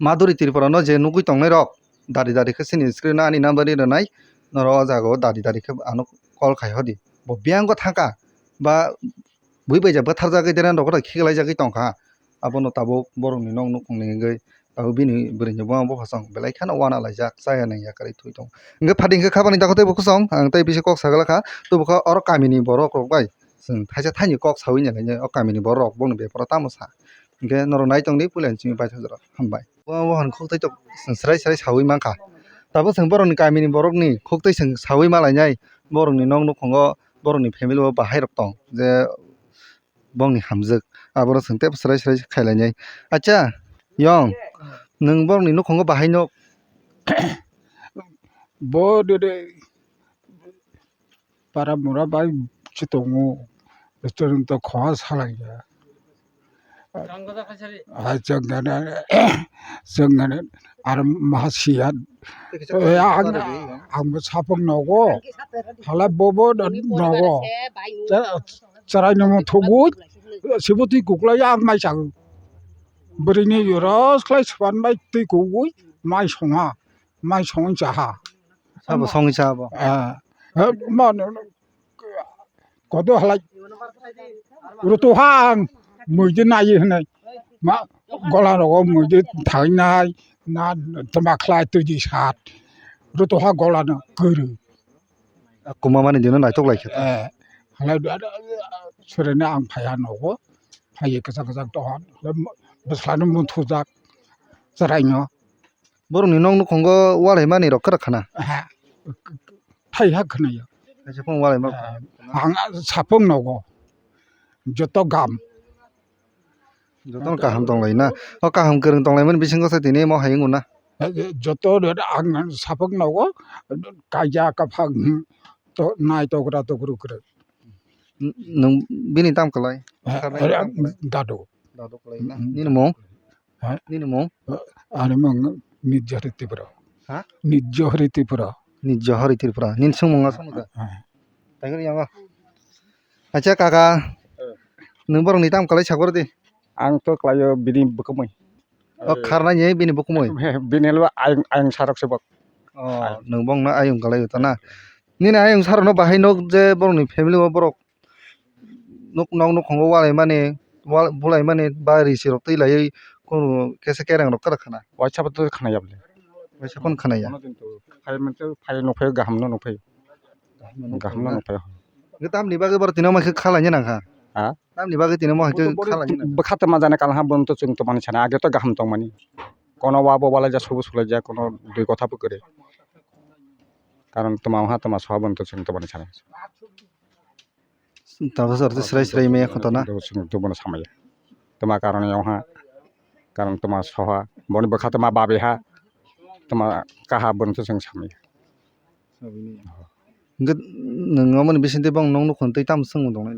Madhuri Tripura no je nugwi tongnai rok dari dari khe sini screen o ani number ri rwnai, norok o jaga o dari dari khe ano call khai hodi. Bo biyango thangkha ba bui bai ja bwtharjagwi deren rok khiklaijagwi tongkha. Abono tabuk borokni nok nukhungni wngwi tabuk bini bwrwini buma bupha song belai kheno uanalaijak, chaya nangya kwrwi thwi tongo. Hwnkhe phatwi hwnkhe khapani dakho tei bukhuk song ang tei bisi kok sagala kha, tubukha oro kamini borok rok bai chwng thaisa thaini kok sawi nalainai o kamini borok boni beparo tamo sa. Hwnkhe norok nai tongdi puila chini paithak jora hambai. Bo, bo hwn khuk tei tok srai srai sawi mankha. Tabuk chwng borokni kamini borokni khuk tei chwng sawi malainai borokni nok nukhungo borokni family o bahai rok tong je bongni hamjwk aborok chwng tei srai srai khailainai. Acha yong nwng borokni nukhungo bahai nok. Bo de de para mura bai se tongo, restaurant o khua salai ya. Hai chwng gana, chwng gana, ar maha siya. Eh, ang, ang bo sapung nogo, hala bobo nogo. Cha-, charai no thugui, sibo twi kuklai ang mai chang. Bwrwini ros khlai swan bai twi kugui, mai songa, mai songwi chaha. Sabo songwi cha abo. Eh, eh, mano, kodo halai. Rutuha ang muidi nai hinai. Ma, gola rogo muidi thainai. Na, tama khlai twi di sat. Rutuha gola no kuru. Kuma mani dino naitok lai khe. Eh, halai do, do, do, surene ang phaiha nogo. Phaiye kwchak kwchak tohon. Bwsla no muthujak. Chwraino. Borokni nok nukhungo walai mani rok kwrak khana. Aha. Thai ha khwnayo. Kaisa phung walai ma. Aha. Ang sapung nogo. Joto gam. Joto kaham tonglai na. O kaham kwrwng tonglai mani bisingo se tini mo hayung na. Joto ang sapung nogo. Kaija kaphang to nai togra togru kwrwng. N-, nwng bini tam kwlai? Eh, Khar nai eh, tam kwlai? Dadu. Dadu kwlai na. Mm, mm. Nini mung? Ha? Nini mung? Eh, ani mung Nijjohori Tripura. Ha? Nijjohori Tripura. Nijjohori Tripura. Nini swngmung aswk nukha? Eh. Taigwrwi yango. Acha kaka. Eh. Nwng borokni tam kwlai sabordi? Ang to kwlaio bini bukumui. O kharnai ni bini bukumui? Bini lo ayung, ayung sarok se bok. O, nwng bongno ayung kwlai to na? Nini ayung sarokno bahai nok je borokni family o borok nok, nok nukhungo walaimani, wal-, bulaimani ba risi rok twi laiwi kunu kesa kereng rok kwrak khana. Waisa bo to khana ya bole. Waisa phano khana ya. Phai manse phai nukphai kaham no nukphai. Kaham no nukphai. Kaham no nukphai. Nukphai. Nge tamni bagwi borok tino mai khe khalai nang kha. Ha? Tamni bagwi tini mo hai khe khalai na? Bwkha tongma jani kalang ha, bono to chwng tongmani sana, age to kaham tongmani. Kono wa bo walai ja, subu sulai ja, kono dui kotha bo kwrwi. Karon tongma wngkha, tongma soha, bono to chwng tongmani sana. Tabuk sar twi swrai swrai maya khotona. Chwng to bono samaya. Tongma karon wngkha, karon tongma soha, boni bwkha tongma babi ha, tongma kaha, bono to chwng samaya. Hwnkhe nwng omoni bisingtwi bong nok nukhung twi tamo swngmung tongnai?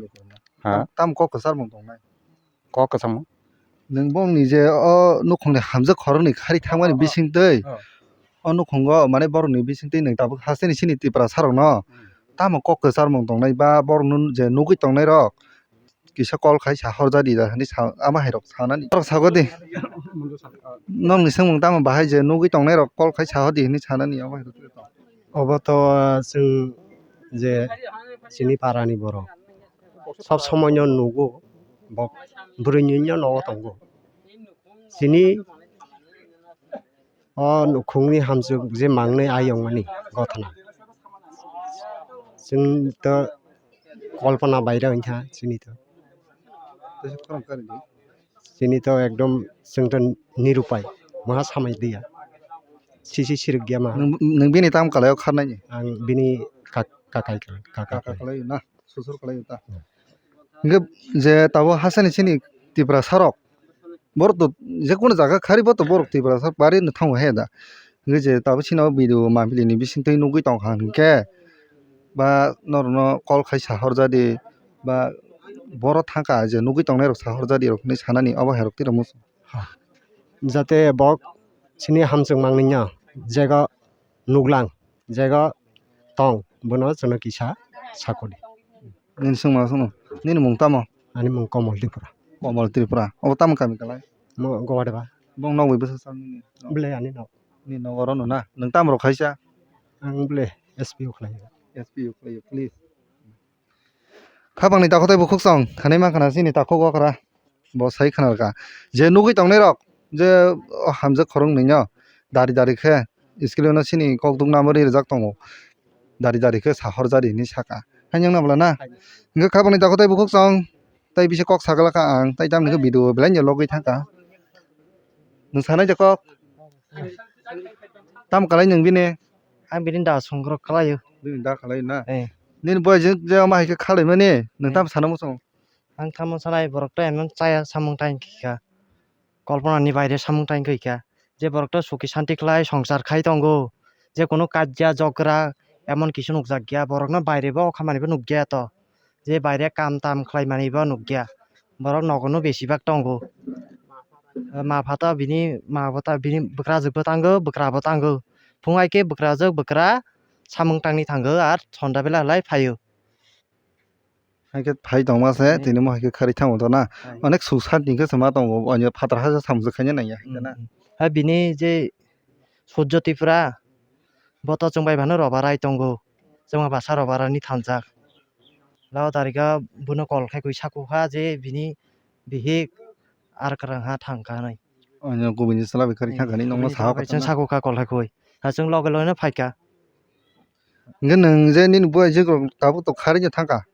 Ha? Tam kok kwchar mung tongnai? Kok kwchangma? Nwng bongni je o nukhungni hamjwk khoroknwi khari thangmani bisingtwi, oh, o nukhungo mane borokni bisingtwi nwng tabuk hasteni chini Tripura sarokno, hmm, tamo kok kwchar mung tongnai ba borokno je nugwi tongnai rok kisa call khai sa horjadi da hinwi sa, ama hai rok sanani. Norok sago di. Nokni swngmung tamo bahai je nugwi tongnai rok call khai sa hodi hinwi sanani ama hai rok. Obo to chwng je chini para ni borok sob somoi no nugo, bo bwrwi ni no nogo tongo. Chini O nukhungni hamjwk je mangnwi ayongmani gothana. Chwng to kolpona baire wngkha chini to. Tei se khorang kari di. Chini to ekdom chwng to nirupai. Maha samai liya. Sisi sirikya ma. Nwng, nwng bini tam kalai o kharnai ni? Ang bini kak-, kakai kala-, kaka Kaka kalai. Kalai na, susur kalai ta. Hmm. Hingke je tabo hasani chini Tiprasa rok. Borok to je kono jaga khari bo to borok Tiprasa bari no thango he da. Hingke je tabo chini o video mapili ni bising twi nugui tongkha hingke ba norok no call khai sahor jadi ba boro thangkha je nugui tongnai rok sahor jadi rok hinui sanani obo hai rok twi rw muchung. Jate bo chini hamchwng mangnwi no jega nuklang jega tong bono chwngno kisa sakodi. Nini swngma swngno. Nini mung tamo? Ani mung Komol Tripura. Komol Tripura. Obo tamo kami kalai? Mo Gowadeba. Bong nok bai bwsa chal nini? Bwle ani nok. Ni nok oro no na? Nwng tamo rok khaisa? Ang bwle S P O khlai. S P O khlai, please. Khapangni takhuk tei bukhuk song khanai mankha na chini takhuk okra. Bo sai khna rwkha je nugui tongnai rok je o hamjak khoroknwi no dari dari khe screen o chini kok dukna ri rijak tongo dari dari khe sahor jari hinwi saka. Haino wngna bwla na hwnkhe khapangni takhuk tei bukhuk song tei bisi kok saglakha ang tei tamni khe video belai no logwi thangkha. Nwng sanai de kok? Tamo kalai nwng bini? Ang bini da songkrok kalaio. Bini da khalai na? Eh. Nini boy je, je omo hai khe khalaimani, nwng Eh. Tamo sana muchung? Ang tamo sanai borok to emon chaya samung tang kha. Kolpona ni baire samung tang kha. Je borok to suki santi khlai songsar khai tongo. Je kono kajya jogra emon kisu nukjak ya. Borok no baire bo khamani bo nukya to. Je baire kam tam khlai mani bo nukya. Borok nogo no besi bak tongo. Ma pha to bini ma bo ta bini bwkrajwk bo tango, bwkra bo tango. Phung hai khe bwkrajwk bwkra samung tangni thango ar sonda bela lai phaio. Hai khe phai tongma se, Hai. Tini mo hai khe kharwi thango to na. Hai. Onek suk sat ni khe se ma tongo, onek phatar ha samjwk khaina nangya, hai khe na. Mm, mm. Hai bini je Surjo Tripura, bo to chwng bai phano robarai tongo, chwngma basa robarani thangjak. Lao tarika bono call khai koi sakukha je bini bihik ar kwrwngha thangkha hinwi. Oino kubuni chwla bai kari thangkha hinwi nokno saha Chwng sakukha call khai koi. Ha chwng loge loge no phaikha. Hwnkhe nwng je nini buai je tabuk tok kharwi thangkha.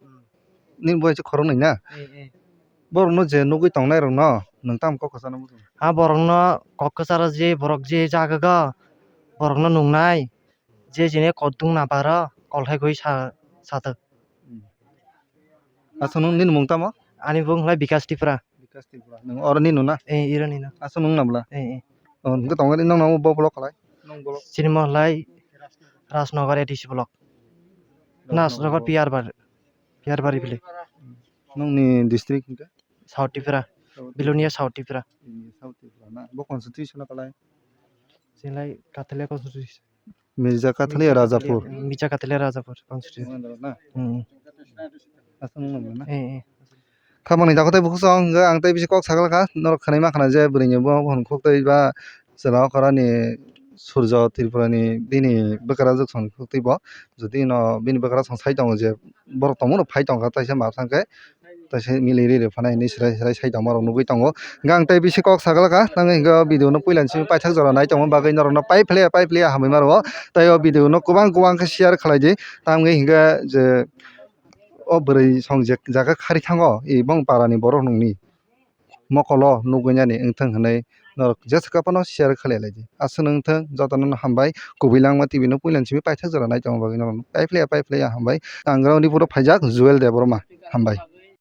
Nini buai je khoroknwi na? Eh, eh. Borokno je nugwi tongnai rokno nwng tamo kok kwchana muchung? Ha borokno kok kwcharo je borok je jagago borokno nungnai. Je jini kok dungna baro kolthai koi sa, satok. Hmm. Aswk nwng nini mung tamo? Ani bung lai Bikas Tripura. Bikas Tripura. Nwng oro nino na? Eh, iro nino. Aswk nwng nabla? Eh, eh. Oh, nwng tongani nwng namo bo block lai? Nwng block? Chini mo lai Rajnagar A D C block. Rajnagar Rajnagar block. P R Bar-, P R Bari bile. Nwng ni district hwnkhe? South Tripura. South Bilonia Tripura. South Tripura. South Tripura na? Bo constitution kalai? Chini lai Kathalia constitution. Mirza Kathalia Rajapur. Mirza Kathalia Rajapur, Pangsuri. Mandra na? Hmm. Aswk wngmano na? Eh, eh. Khamani dakho tei bukhuk song hwnkhe ang tei bisi kok saglakha, norok khwnai makhna je bwrwini bo hwn khuk tei ba chwla okra ni Surjo Tripura ni bini bwkrajwk song khuk tei bo. Jodi no bini bwkrajwk song sai tongo je borok tongmano phai tongkha, taisa ma thangkhe taisa miliri rw phanai hinwi swrai swrai sai tongmarok nugwi tongo. Hwnkhe ang tei bisi kok saglakha, tamo hwnkhe o video no puila ni simi paithak jora nai tongma bagwi norokno pai phle pai phle hamwi mano. Tei o video no kwbang kwbang khe share khlai di, tamo hwnkhe je o bwrwi song je jaga khari thango, i bong para ni borok nungni mokolo nugwi nani wngthang hinwi norok jesa phano share khlai lai di. Aswk no wngthang, jotono no hambai. Kubui Langma T V no puila ni simi paithak jora nai tongma bagwi norokno pai phle pai phle hambai. Ang ground ni puro phaijak Joel Debbarma, hambai.